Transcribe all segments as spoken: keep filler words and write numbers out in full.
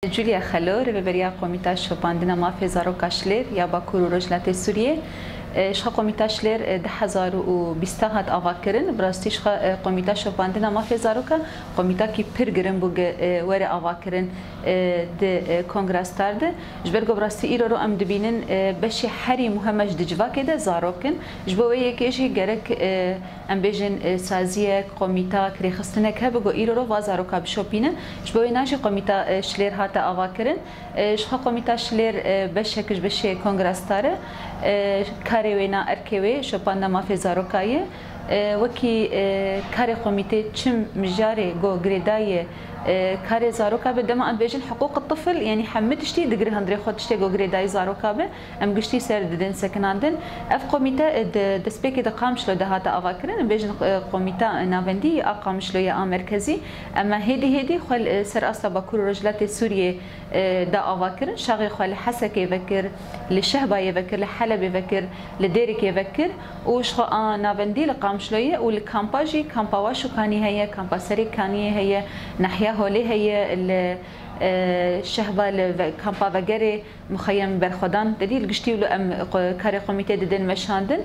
Julia Xelo, rêveberiya Komîta Şopandina Mafê Zaroka Şilêr ya Bakur û Rojhilatê Sûriyê. E, ji xwe Komîta Şilêr, e, du hezar û bîst hat avakirin. Bi rastî ji xwe, e, Komîta Şopandina Mafê Zaroka komîtakî pir girin bû ge-, e, were avakirin, e, di, e, Kongra Star de. Ji ber ku bi rastî îro ro em dibînin, e, beşê herî muhem e ji di civakê de zarok in. Ji bo wê yekê jî gerek, e, em bêjin, e, saziyek, komîtak, rêxistinek hebe ku îro ro va zaroka bişopîne. Ji bo wê na jî komîta, e, Şilêr hate avakirin. E, ji xwe komîta Şilêr, e, beşek ji beşê Kongra Star e. E, karê wê na erkê wê şopandina mafê zaroka ye. E, wekî, e, karê komîtê çi mijarê ku girêdayî, e, karê zaroka be, dema em bêjin hiqûq tifil, yanî hemî tiştî digire hundirê xwe tiştê ku girêdayî zaroka be. Em giştî ser didin sekinandin. Ev komîte, e, di destpêkê di Qamişlo de hate avakirin. Em bêjin, e, komîta navendî a Qamişlo ya a merkezî. Ema hêdî hêdî xwe li ser asta Bakur û Rojhilatê Sûriyê, e, da avakirin. Şaxê xwe li Hesekê vekir, li Şehbayê vekir, li Helebê vekir, li Dêrikê vekir û ji xwe a navendî li Qamişlo ye û li kampa jî, kampa Waşûkanî heye, kampa Serê Kaniyê heye, Nahya Holê heye, li, e, Şehba li ve-, kampa Vegerê, Muxeyem Berxwedan, te dî li giştî wilo em xwe-, karê komîtê didin meşandin.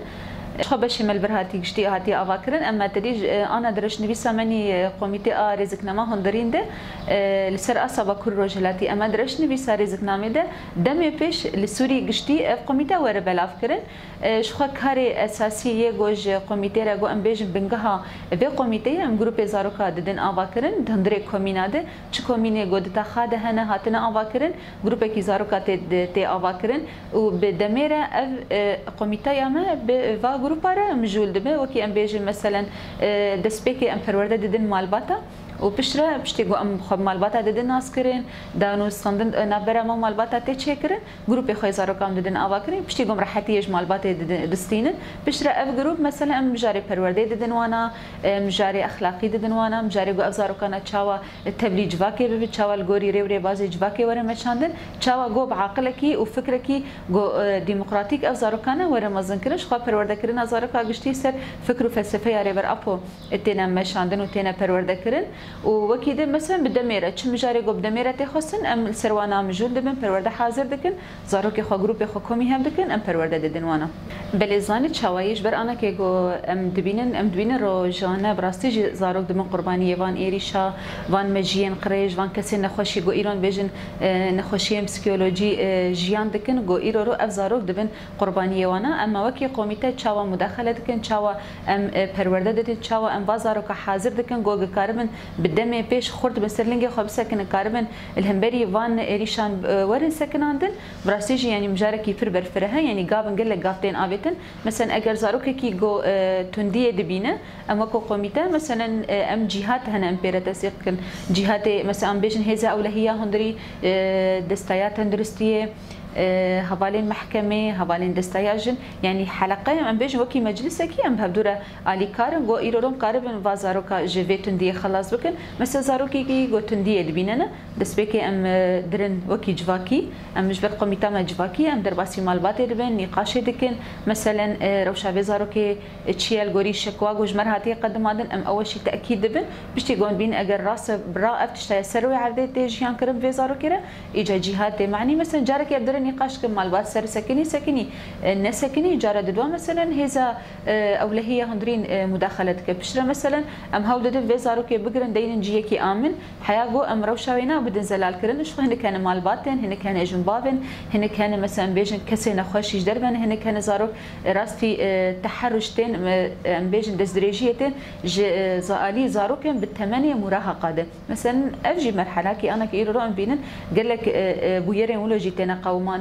Ji xwe beşê me li vir hatî giştî hatî avakirin, em me te dî ji, e, ana dirêjnivîsa me nî, e, komîtê a rêziknama hundirîn de, e, li ser asta Bakur Rojhilatî. Em me dirêjnivîsa rêziknamê de demê pêş li Sûrî giştî ev komîte were belavkirin. E, ji xwe karê esasî yê ku ji komîtê re ku em bêjin bingeha vê komîteyê em grûpê zaroka didin avakirin, di hundirê komîna de. Çi komînê ku di taxa de hene hatine avakirin, grûpekî zaroka tê, tê avakirin û bi demê re ev, e, komîteya me bi va grûpa re mijûl dibe. Wekî em bêjin, meselen, e, destpêkê em perwerde didin malbata û piştre, piştî ku em xwe bi malbata didin naskirin, danûstandin, e, navbera me û malbata tê çêkirin. Grûpê xwe yê zarokan didin avakirin, piştî ku em rehetiyê ji malbatê didin, distînin. Piştre ev grûp, mesela, em mijarê perwerdeyê didin wana, em mijarê exlaqî didin wana, mijarê ku ev zarokana çawa tevlî civakê bibe, çawa li gorî rê û rêbazê civakê were meşandin, çawa ku bi aqilekî û fikrekî ku, e, demokratîk ev zarokane were mezinkirin. Ji xwe perwerdekirina zaroka giştî ser fikr û felsefeya Rêber Apo têne meşandin û têne perwerdekirin. Û wekî din, mesela, bi demê re, çi mijarê ku bi demê re tê xwestin, em li ser wana mijûl dibin, perwerde hazir dikin, zarokê xwe, grûpê xwe komî hev dikin, em perwerde didin wana. Belê zanî çawa ye, ji ber anakê ku em dibînin, em dibînin rojane bi rastî jî zarok dibin qurbaniyê van êrîşa, van mejiyên qirêj, van kesên nexweşî ku îro em bêjin, e, nexweşiyên psîkolojî, e, jiyan dikin, ku îro ro ev zarok dibin qurbaniyê wana. Ema wekî komîte çawa mudaxele dikin, çawa em, e, perwerde didin, çawa em va zaroka hazir dikin, ku gikaribin bi demê pêş xurt bin ser lingê xwe bisekinin, karibin li hemberî van êrîşan, e, werin sekinandin. Bi rastî jî, yanî mijarekî pir berfireh e, yanî gavin gelek gav tên avêtin. Meselen, eger zarokekî ku, e, tundiyê dibîne, em wekî komîte, meselen, e, em cîhat hene em pê re tesdîq dikin. Cîhatê, mesela, em bêjin hêza ewlehiya hundirî, e, destaya tenduristiyê, e, hevalên mehkemê, hevalên destaya jin, yanî heleqe, em bêjin wekî meclisekî em bi hevdû re alîkar in, ku îro rom karibin va zaroka ji vê tundiyê xelas bikin. Mesela zarokekî ku tundiyê dibîne ne, destpêkê em, e, dirin wekî civakî, em ji ber komîta me civakî, em derbasî malbatê dibin, nîqaşê dikin. Meselen, e, rewşa vê zarokê, e, çi ye li gorî şekwa ku ji me re hatiye qedimandin, em ew jî tekîd dibin. Piştî ku em dibînin eger rast e, bi ra ev tişta ye ser wê erdê tê jiyan kirin vê zarokê re, îca cîhatê manî, mesela, carekê em dirin nîqaş dikin, malbat ser sekinî, sekinî, e, nesekinî, cara didwa, mesela, hêza, e, ewlehiya hundirîn, e, mudaxele dike. Piştre, mesela, em hewl didin vê zarokê bigirin, deynin cihekî amin. Heya ku em rewşa wê nabidin zelalkirin, ji xwe hinek hene malbat tên, hinek hene jinbav in, hinek hene, mesela, em bêjin kesê nexweş jî ji derve ne, hinek hene zarok, e, rastî, e, teherruş tên, e, em bêjin destdirêjiyê tên, ji, e, za-, alî zarokên bi temenê muraheqa de. Mesela, ev jî merhelakî anakî îro ro em bînin, gelek, e, e, bûyerên wilo jî têne qewimandin.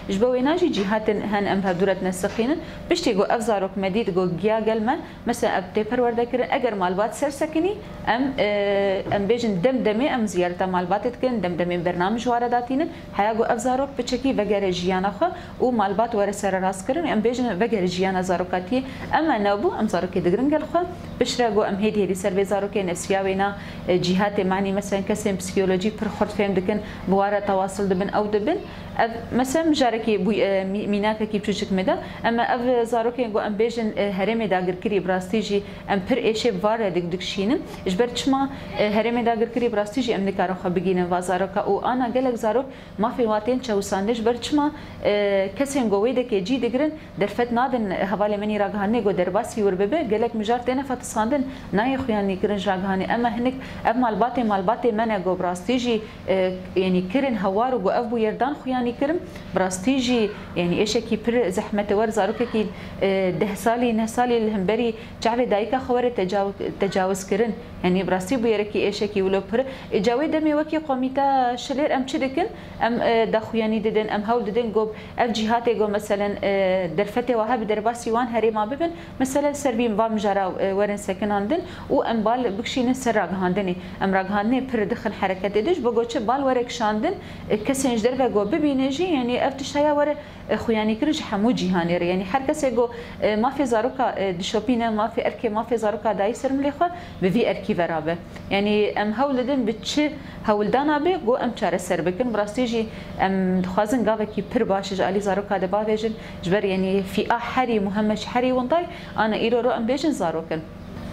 Ji bo wêna jî cîhatên hen em hevdû re dineseqînin. Piştî ku ev zarok me dît ku giya gel me, mesela, ev tê perwerde kirin. Eger malbat ser sekinî, em, e, em bêjin dem demê em ziyareta malbatê dikin, dem demê bernamij ware datînin. Heya ku ev zarok piçekî vegere jiyana xwe û malbat were sererastkirin, em bêjin vegere jiyana zarokatiyê. Ema nebû, em zarokê digirin gel xwe. Piştre ku em hêdî hêdî ser vê zarokê nefsiya wêna, e, cîhatê manî, mesela, kesên psîkolojî pir xurt fêm dikin, bi wan re tewasil dibin, ew dibin. Ev, Sem mijarekî bû, e, mî-, mînakekî biçûçik me de. Em ev zarokên ku em bêjin, e, herêmê dagirkirî, bi rastî jî em pir êşê bi van re dik-, dikişînin. Ji ber çima, e, herêmê dagirkirî, bi rastî jî em nikarin xwe bigihînin va zaroka û ana gelek zarok mafê wan tên çewisandin. Ji ber çima, e, kesên ku wê dekê cî digirin, derfet nadin hevalê min î ragihandinê ku derbasî wir bibe, gelek mijar têne fetisandin, nayê xuyanîkirin ji ragihandinê. Ema hinek ev malbatê, malbatê me ne ku bi rastî jî, e, yanî kirin hewar û ku ev bûyer dan xuyanîkirin. Bi rastî jî, yanî êşekî pir zehmet e, wer zarokekî, e, deh salî, neh salî li hemberî çavê dayika xwe were tecaw-, tecawizkirin. Yanî bi rastî bûyerekî êşekî wilo pir e. Îca wê demê wekî komîta Şilêr em çi dikin? Em, e, daxuyanî didin, em hewl didin ku ev cîhatê ku meselen, e, derfetê wa hebe derbasî wan herêma bibin, meselen ser vî van mijara, e, werin sekinandin û em bal bikişînin ser ragihandinê. Em ragihandinê pir dixin hereketê de, ji bo ku çi bal were kişandin, e, kesên ji derve ku bibînin jî, yanî ev tişt heye were, e, xuyanîkirin ji hemû cîhanê re. Yanî her kesê ku, e, mafê zaroka, e, dişopîne, mafê erkê, mafê zaroka dayî ser milê xwe, bi vî erkî ve rabe. Yanî em hewl didin bi çi hewldana be ku em çareser bikin. Bi rastî jî em dixwazin gavekî pir baş ji alî zaroka de bavêjin. Ji ber yanî fîa herî muhim e ji herî windayî, ana îro ro em bêjin zarok in.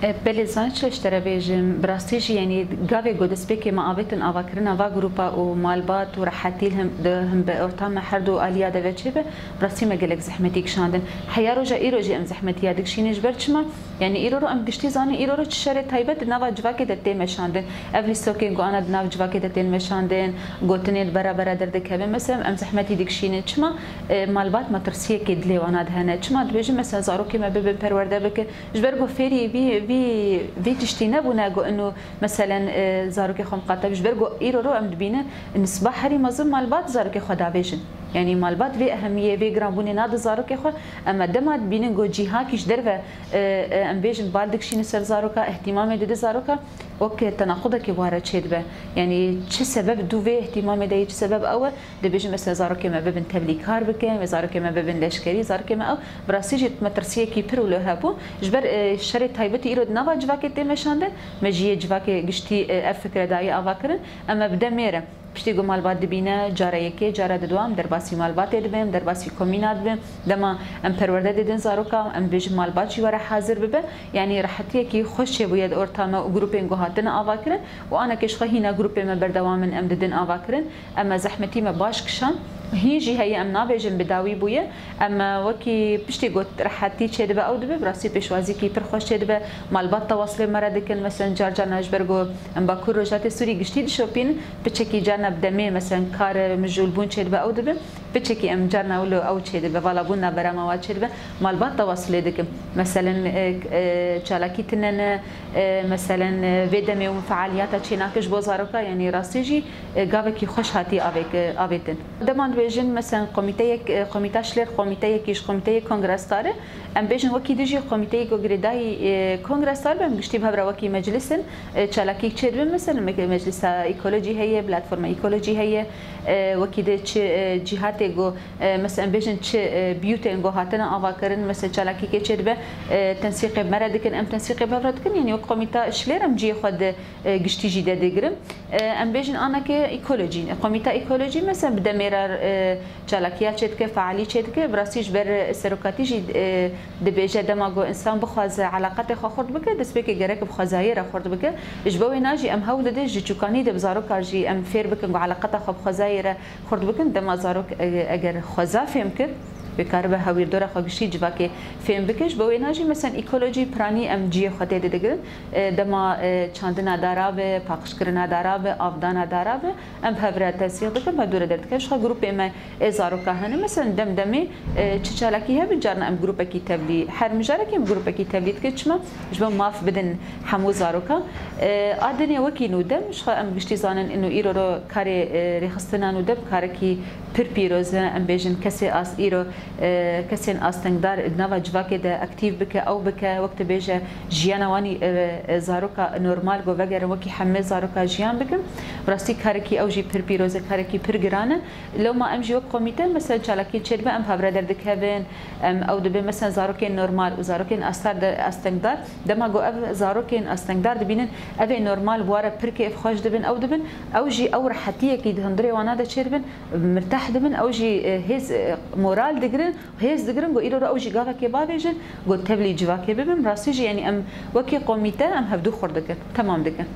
E, belê, zanî çi ji te re bêjim, bi rastî jî, yanî gavê ku destpêkê me avêtin avakirina va grûpa û malbat û rehetî li him, di him bi orta me her du aliya de ve çêbe, bi rastî me gelek zehmetî kişandin. Heya roja îro jî em zehmetiya dikişînin, ji ber çima? Yanî îro ro em giştî zanin, îro ro çi şerê taybet di nava civakê de tê meşandin. Ev lîstokên ku ana di nav civakê de tên meşandin, gotinên bera bera derdikevin. Mesela em zehmetî dikişînin. Çima? E, malbat metirsiyekê dilê wana de hene. Çima dibêjin, mesela zarokê me bibin perwerde bikin? Ji ber ku fêrî vî, vî, vî tiştî nebûne ku inu, meselen, e, zarokê xwe miqate bi. Ji ber ku îro ro em dibînin, nisba herî mezin malbat zarokê xwe davêjin. Yanî malbat vê ehemiyê, vê giranbûnê nade zarokê xwe. Ema dema dibînin ku cîhakî ji derve, e, e, em bêjin bal dikişîne ser zaroka, îhtîmamê dide zaroka, wek tenaqudekê ware çêdibe. Yanî çi sebeb dû vê îhtîmamê de ye, çi sebeb ew e? Dibêjin mesela zarokê me bibin tevlîkar bikin, ve zarokê me bibin leşkerî, zarokê me ew. Bi rastî jî metirsiyekî pir wilo hebû. Ji ber, e, şerê taybetî îro di nava civakê tê meşandin, me jî yê civakê giştî, e, ev fikre dayî ava kirin. Em e bi demê re. Piştî ku malbat dibîne, cara yekê, cara didwa em derbasî malbatê dibin, em derbasî komîna dibin. Dema em perwerde didin zaroka, em dibêjin malbat jî were hazir bibe. Yanî rehetiyekî xweş çêbûye di orta me û grûpên ku hatine ava kirin û anekê ji xwe hîna grûpê me berdewam in, em didin ava kirin. Em e zehmetî me baş kişand. Hîn jî heye, em nabêjin bi dawî bûye. Em, e, wekî piştî got rehetî çêdibe ew dibe, bi rastî pêşwazîkî pir xweş çêdibe. Malbat tewasilê me re dikin. Mesela car carna ji ber ku em Bakur Rojatê Sûrî giştî dişopînin, piçekî carna bi demê mesela kar, e, mijûlbûn çêdibe ew dibe. Piçekî em carna wilo ew çêdibe, valabûn navbera me wa çêdibe. Malbat tewasilê dikin. Meselen, e, e, çalakî tine ne, e, meselen, e, vê demê û fealiyata çênake ji bo zaroka, yanî rastî jî, e, gavekî xweş hatî avêk-, e, avêtin. Dema dibêjin, meselen, komîteyek, e, komîta Şilêr, komîteyekî ji komîteyê kongresdar e. Em bêjin wekî dijî komîteyê ku girêdayî, e, kongresdar be, em giştî bi hev re wekî meclis in, e, çalakî çêdibin, meselen, me-, meclisa ekolojî heye, platforma ekolojî heye, e, wekî di çi, e, cîhatê ku, e, mesela em bêjin çi, e, biyûtên ku hatine avakirin, mesela çalakîkê çêdibe, e, tensîqê me re dikin, em tensîqê bi hev re dikin, yanî wek komîta Şilêr em cihê xwe di, e, giştî jî de digirin. E, em bêjin aneke ekolojî, komîta ekolojî mesela bi demê re, e, çalakiya çêdike, fealî çêdike, bi rastî ji ber serokatî jî, e, dibêje dema ku însan bixwaze eleqetê xwe xurt bike, destpêkê gerek bi xwezayê re xurt bike. Ji bo wêna jî em hewl didin ji çûkanî de bi zaroka jî em fêr bikin ku eleqeta xwe bi xwezayê re xurt bikin. Dema zarok, e, eger xweza fêm kir, wê karibe hewîrdora xwe giştî civakê fêm bike. Ji bo wêna jî, mesela, ekolojî piranî em cihê xwe tê de digirin. E, dema, e, çandina dara be, paqijkirina dara be, avdana dara be, em bi hev re tensîq dikin, bi hev dû re derdikevin. Ji xwe grûpê me ê zaroka hene. Mesela, dem demê, e, çi çalakî hebe, carna em grûpekî tevlî, her mijarekê em grûpekî tevlî dikin. Çima? Ji bo maf bidin hemû zarokan. E, a dinê wekî Nûdem, ji xwe em giştî zanin, ino îro ro karê, e, rêxistina Nûdem karekî pir pîroz e, em bêjin kesê as-, îro, e, kesên astengdar di nava civakê de aktîf bike, ew bike, wek dibêje jiyana wanî, e, e, zaroka normal ku vegerin wekî hemê zaroka jiyan bikin. Bi rastî karekî ew jî pir pîroz e, karekî pir giran e. Lewma em jî wek komîte, mesela çalakî çêdibe, em bi hev re derdikevin, em ew dibe, mesela zarokên normal û zarokên astar de, astengdar, dema ku ev zarokên astengdar dibînin, ev ê normal bi wa re pir kêfxweş dibin, ew dibin, ew jî ew rehetiyekî di hundirê wana de çêdibin, mirtah dibin, ew jî, e, hêz, e, moral digirin, hêz digirin, ku îro re ew jî gavekê bavêjin, ku tevlî civakê bibin. Rastî jî, yanî em wekî komîte em hevdû xurt dikin, temam dikin.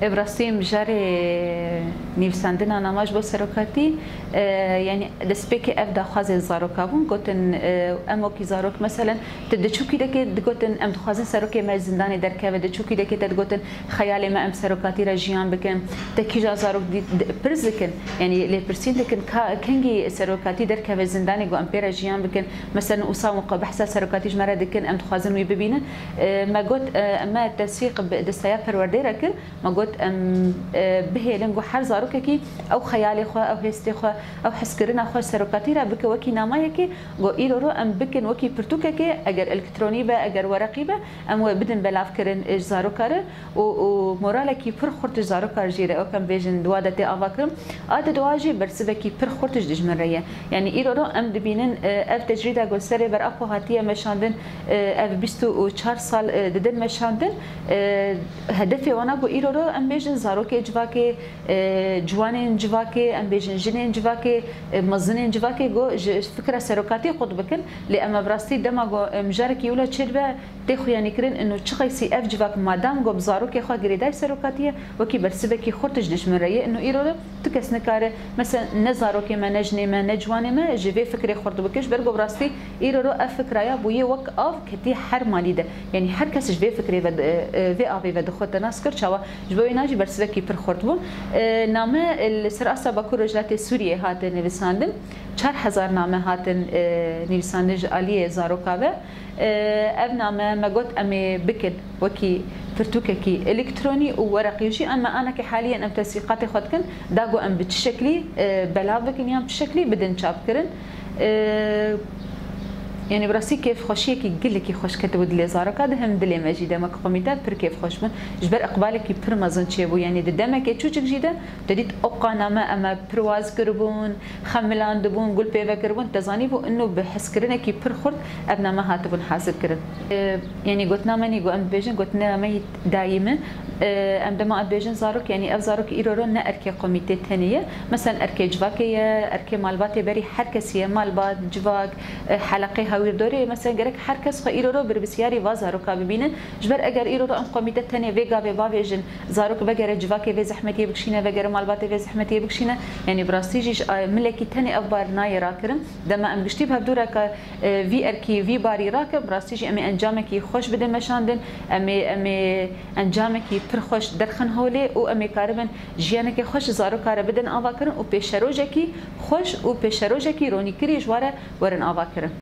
Ê, bi rastî mijarê nivîsandina nama ji bo serokatî, e, yanî destpêkê ev daxwazên zaroka bûn, gotin, e, em wekî zarok, meselen, tu di çûkî dekê digotin, em dixwazin serokê me ji zindanê derkeve, di çûkî dekê te digotin, xeyalê me em serokatî re jiyan bikin. Te kîja zarok dît, di-, pirs dikin, yanî lêpirsîn dikin, ka, kengî serokatî derkeve zindanê, ku em pê re jiyan bikin. Meselen, wisa win ku behsa serokatî ji me re dikin, em dixwazin wî bibînin. E, me got, e, me tesîq bi desteya perwerdê re kir. Me got, em, e, bihêlin ku her zarokekî ew xeyalê xwe, ew hêstê xwe, ew hezkirina xwe serokatî re bike wekî namayekê, ku îro ro em bikin wekî pirtûkekê, eger elektronî be, eger wereqî be, em wê bidin belavkirin, e, ji zaroka re û, û moralekî pir xurt ji zaroka jî re, wek em bêjin, di wa de tê avakirin. A di dua jî bersivekî pir xurt ji dijmin re ye. Yanî îro ro em dibînin, e, ev tecrîda ku serê ber Apo hatiye meşandin, e, ev bîst û çar sal, e, didin meşandin. E, hedefê wana ku îro ro em bêjin zarokê civakê, e, ciwanên civakê, em bêjin jinên civakê, e, mezinên civakê ku ji fikra serokatî qut bikin. Lê em bi rastî dema ku, e, mijarekî wilo çêdibe, tê xuyanîkirin, ino çi qeysî ev civak madam ku bi zarokê xwe girêdayî serokatî ye, wekî bersivekî xurt ji dijmin re ye, ino îro re tu kes nikare, mesela ne zarokê me, ne jinê me, ne ciwanê me ji vê fikrê xurt bike, ji ber ku bi rastî îro ro ev fikra ya bûye wek av ketî her malî de. Yanî her kes ji vê fikrê ve, e, e, vê avê ve dixwe te nas kir. Çawa? Ji bo wêna jî bersivekî pir xurt bû. E, name, e, li ser asta Bakur Rojhilatê Sûriyê hate nivîsandin. Çar hezar name hatin, e, nivîsandin ji aliyê zaroka ve. E, ev name me got em ê bikin wekî pirtûkekî elektronî û wereqî jî, em me anekê haliyen em tesîqatê xwe dikin, da ku em bi çi şeklî, e, belav bikin yan bi çi şeklî bidin çapkirin. E, Yanî bi rastî kêfxweşiyekî gelekî xweş ketibû dilê zaroka, di hem dilê me jî de me komîte pir kêfxweş bûn. Ji ber iqbalekî pir mezin çêbû, yanî di demekê çûçik jî de te dît oqa name em me pirwaz kiribûn, xemilandibûn, gul pê vekiribûn, te zanîbû ino bi hezkirinekî pir xurt ev name hatibûn hazirkirin. E, Yanî gotina me nî ku em dibêjin, gotina me yî dayîm e. E, em dema dibêjin zarok, yanî ev zarok îro ro ne erkê komîtê tenê ye. Mesela erkê civakê ye, erkê malbatê berî her kesî ye, malbat, civak, e, heleqê hawîrdorê. Mesela gerek her kes xwe îro ro berpirsiyarî va zaroka bibîne. Ji ber eger îro ro em komîte tenê vê gavê bavêjin, zarok vegere civakê vê zehmetiyê bikişîne, vegere malbatê vê zehmetiyê bikişîne, yanî bi rastî jî ji, e, milekî tenê ev bar nayê rakirin. Dema em giştî bi hevdû re ka, e, vî erkî, vî barî rakin, bi rastî jî em ê encamekî xweş bidin meşandin, em ê, em ê encamekî pir xweş derxin holê û em ê karibin jiyanekê xweş ji zaroka re bidin avakirin û pêşerojekî xweş û pêşerojekî ronîkirî ji wa re werin avakirin.